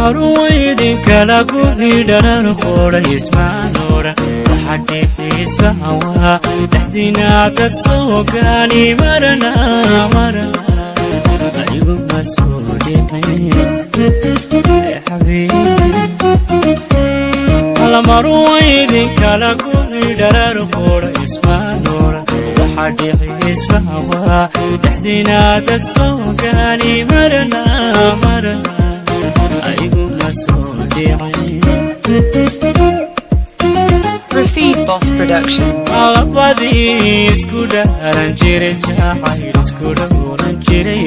Marwaydinkala guri dharar qoray ismaanoodhan waxaa dhixiisfahawa dhexdiina dad soo gaani marana marana ayguma soo dhicin Marwaydinkala guri dharar qoray ismaanoodhan waxaa dhixiisfahawa dhexdiina dad soo gaani marana marana ayguma soo dhicin. Rafid Boss Production. Labadii isku dhaaran jiray, jacayl isku dhowran jiray,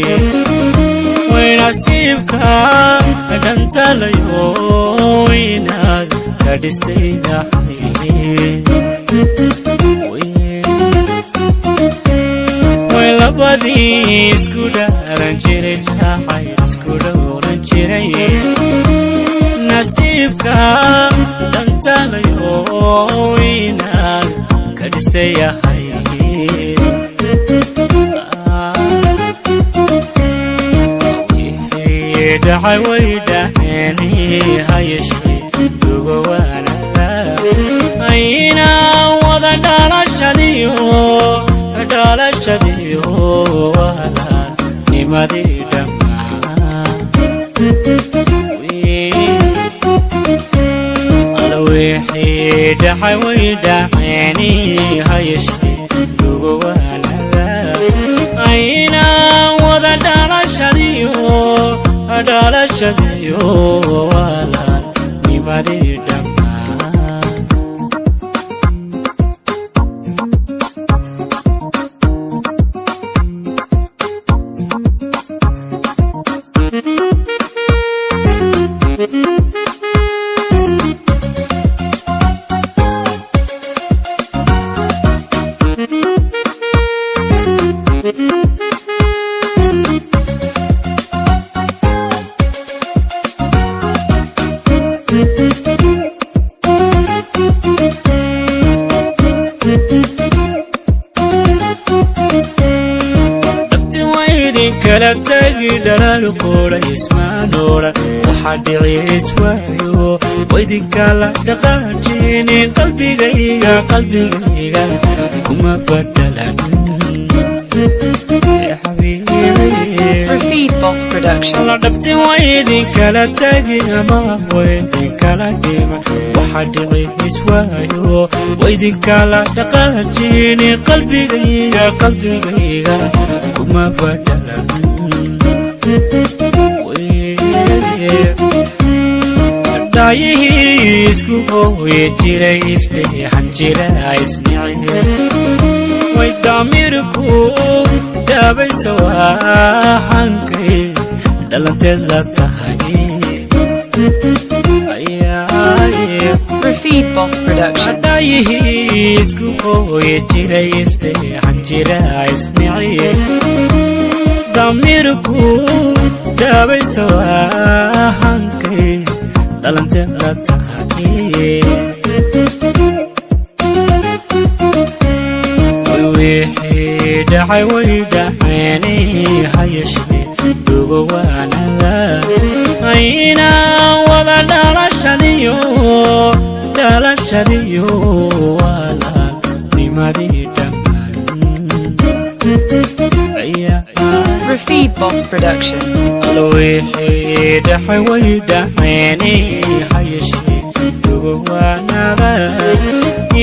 way nasiibka dhantalayo inaad ka dhistay dhaxay. Way labadii isku dhaaran jiray, jacayl isku dhowran jiray, nasiibka dhantalayo inaad ka dhistay yahay. Wixii dhacay way dhaceen, hayeshee dugowaanada aynaa wada dhalashadiyo dhalashadiyo walaalnimadii dhammaan. Wixii dhacay way dhaceen, hayeshee dugowaanada aynaa wada dhalashadiyo dhalashadiyo walaalnimadii dhammaan. Dhabti waydinkala tagi dhalaal qoray ismaanoodhan waxaa dhici iswaayo waydinkala dhaqaajinin qalbigayga qalbigayga kuma badalan xabiibi. Rafid Boss Production. La dhabti waydinkala tagi ama waydinkala dhiman waxaa dhici iswaayo waydinkala dhaqaajini qalbigayga qalbigayga kuma badalan. Dhaayihii isku hooye jiray, isdheexan jira, isnici way damiirku daabaysa waahankay dhalanteed la tahay. Rafid Boss Production. Dhaayihii isku hooye jiray, isdheexan jira, isnici damiirku daabaysa waahankay dhalanteed la tahay. Wixii dhacay way dhaceen, hayeshee dugowaanada aynaa wada dhalashadiyo dhalashadiyo walaalnimadii dhammaan. Rafid Boss Production. Wixii dhacay way dhaceen, hayeshee dugowaanada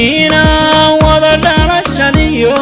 inaa wada dhalashadiyo.